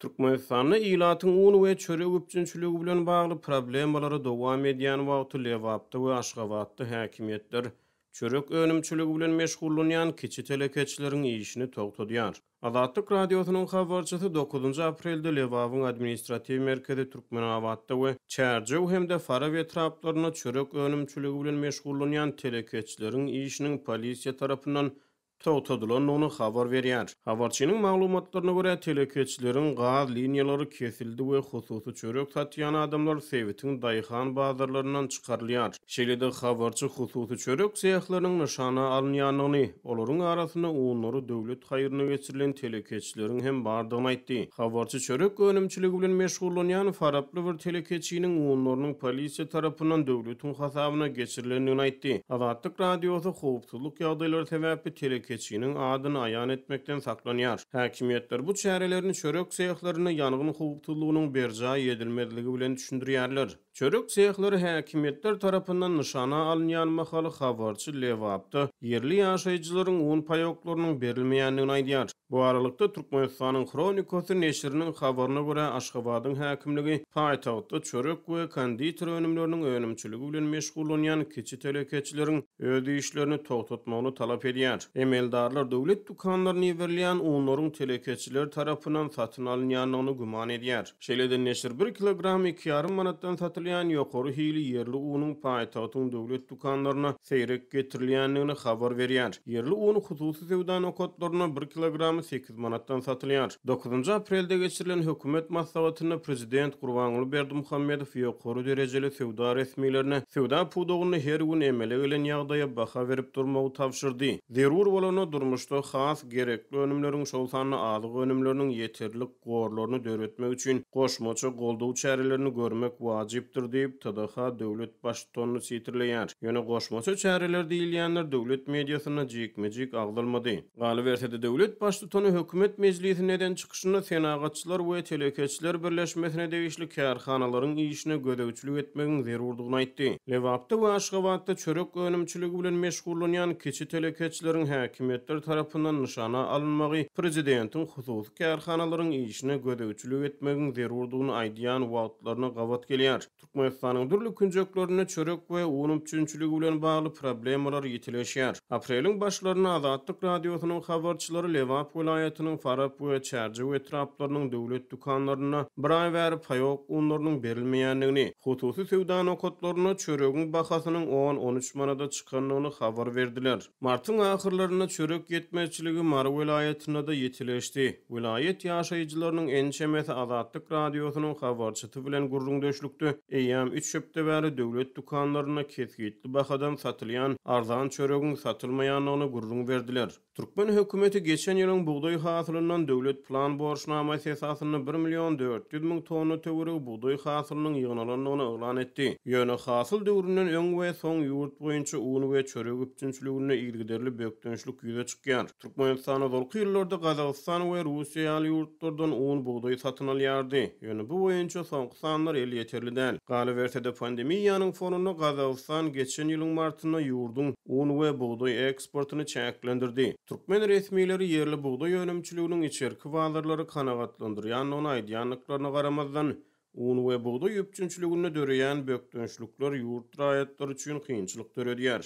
Türkmenistanda ilatyň un we çörek üpjünçiligi bilen bagly problemalary dowam edýän wagty Lebapda we Aşgabatda häkimiýetler çörek önümçiligi bilen meşgullanýan kiçi telekeçileriň işini togtadýar. Azatlyk Radiosynyň habarçysy dokuzynjy aprelde Lebabyň administratiw merkezi Türkmenabatda we Çärjew hem-de Farap etraplarynda çörek önümçiligi bilen meşgullanýan telekeçileriň işiniň polisiýa tarapyndan togtadylandygyny habar berýär. Habarçynyň maglumatlaryna görä, telekeçileriň gaz liniýalary kesildi we hususy çörek satýan adamlar sebitiň daýhan bazarlaryndan çykarylýar. Şeýle-de habarçy hususy çörek sehleriniň nyşana alynýandygyny, olaryň arasynda unlary döwlet haýryna geçirilen telekeçileriň hem bardygyny aýtdy. Habarçy çörek önümçiligi bilen meşgullanýan faraply bir telekeçiniň unlarynyň polisiýa tarapyndan döwletiň hasabyna geçirilendigini aýtdy. Azatlyk Radiosy howpsuzlyk ýagdaýlary sebäpli telekeçiniň adyny aýan etmekden saklanýar. Häkimiýetler bu çärelerini çörek sehlerinde ýangyn howpsuzlygynyň berjaý edilmezligi bilen düşündirýärler. Çörek sehleri häkimiýetler tarapyndan nyşana alynýan mahaly habarçy Lebapda ýerli ýaşaýjylaryň un paýoklarynyň berilmeýändigini aýdýar. Bu aralykda, Türkmenistanyň Hronikasy neşiriniň habaryna görä, Aşgabadyň häkimligi paýtagtda çörek we konditer önümleriniň önümçiligi bilen meşgullanýan kiçi telekeçileriň öz işlerini togtatmagyny talap edýär. Emeldarlar döwlet dükanlaryna iberilýän unlaryň telekeçiler tarapyndan satyn alynýandygyny güman edýär. Şeýle-de neşir bir kilogramy iki ýarym manatdan satylýan ýokary hili ýerli unuň paýtagtyň döwlet dükanlaryna seýrek getirilýändigini habar berýär. Ýerli un hususy söwda nokatlarynda bir kilogramy sekiz manatdan satylýar. Dokuzynjy aprelde geçirilen hökümet maslahatynda prezident Gurbanguly Berdimuhamedow ýokary derejeli söwda resmilerine söwda pudagynda her gün emele gelen ýagdaýa baha berip durmagy tabşyrdy. Zerur bolanda durmuşda has gerekli önümleriň, şol sanda azyk önümleriniň ýeterlik gorlaryny döretmek üçin goşmaça goldaw çärelerini görmek wajypdyr diýip, TDH döwlet Baştutanyny sitirleýär. Ýöne goşmaça çäreler diýilýänler döwlet mediasynda jikme-jik agzalmady. Galyberse-de, döwlet Baştutany hökümet mejlisinde eden çykyşynda Senagatçylar we telekeçiler birleşmesine degişli kärhanalaryň işine gözegçilik etmegiň zerurdygyny aýtdy. Lebapda we Aşgabatda çörek önümçiligi bilen meşgullanýan kiçi telekeçileriň häkimiýetler tarapyndan nyşana alynmagy prezidentiň hususy kärhanalaryň işine gözegçilik etmegiň zerurdygyny aýdýan wagtlaryna gabat gelýär. Türkmenistanyň dürli künjeklerinde çörek we un üpjünçiligi bilen bagly problemalar ýitileşýär. Apreliň başlarynda Azatlyk Radiosynyň habarçylary Lebap welaýatynyň Farap we Çärjew etraplarynyň döwlet dükanlarynda bir aý bäri paýok unlarynyň berilmeýändigini, hususy söwda nokatlarynda çöregiň bahasynyň on-on üç manada çykandygyny habar berdiler. Martyň ahyrlarynda çörek ýetmezçiligi Mary welaýatynda-da ýitileşdi. Welaýat ýaşaýjylarynyň ençemesi Azatlyk Radiosynyň habarçysy bilen gürrüňdeşlikde eýýäm üç hepde bäri döwlet dükanlarynda kesgitli bahadan satylýan arzan çöregiň satylmaýandygyny gürrüň berdiler. Türkmen hökümeti geçen ýylyň bugdaý hasylyndan döwlet plan borçnamasy esasynda bir million 400 müň tonna töweregi bugdaý hasylynyň ýygnalandygyny yglan etdi. Ýöne hasyl döwründen öň we soň ýurt boýunça un we çörek üpjünçiliginde yzygiderli bökdençlik ýüze çykýar. Türkmenistan ozalky ýyllarda Gazagystan we Russiýa ýaly ýurtlardan un, bugdaý satyn alýardy. Ýöne bu boýunça soňky sanlar elýeterli däl. Galyberse-de, pandemiýanyň fonunda Gazagystan geçen ýylyň martynda ýurduň un we bugdaý eksportyny çäklendirdi. Türkmen resmileri ýerli bugdaý önümçiliginiň içerki bazarlary kanagatlandyrýandygyny aýdýandyklaryna garamazdan, un we bugdaý üpjünçiliginde döreýän bökdençlikler ýurt raýatlary üçin kynçylyk döredýär.